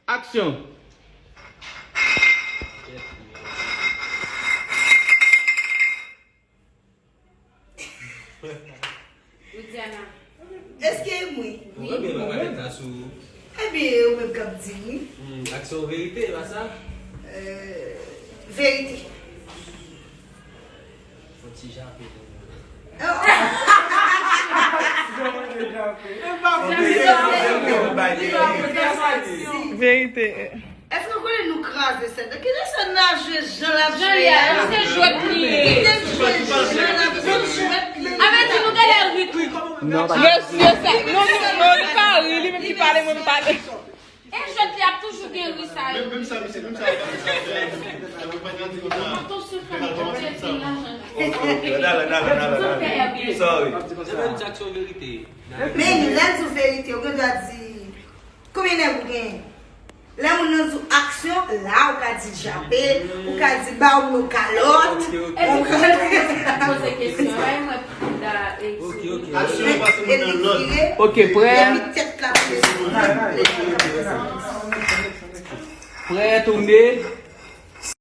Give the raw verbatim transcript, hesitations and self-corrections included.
Aksyon! Widiana. Èske e mwen? Ou renmen bagay la sou. Ebyen, e ou menm k ap di m wi. Hmm, aksyon verite, e pa sa? Euh, verite. Fon ti jape. Verite. Èske w konnen nou kraze sèt? Kite sèt nan jwe jan l ap Jan jwe li a, a. se jwèt li ye. Kite l jwe jan l ap jwe. Avè di nou genlè ri. Non, pa Mesye sa. Non, non, non, li pa ri, li menm ki pale, mwen m pale. E jwèt li ap toujou gen ri sa yo. Menm sa, mesye, menm sa. Mwen pa di konsa. Attention, fè mwen konprann ti lajan. Dala, dala, dala, dala. Sorry. Se menm di aksyon verite. Men lè l di w verite, ou gen dwa di konbyen nèg ou genyen. Lè moun nan di w aksyon, la ou ka di djape, ou ka di ba w yon kalòt. Ok, ok. E pou mwen poze kesyon, bay mwen pou da Ok, ok. Aksyon pase moun nan lòd. Ok, prè, Epi tèt la pou desann. prè, tounen.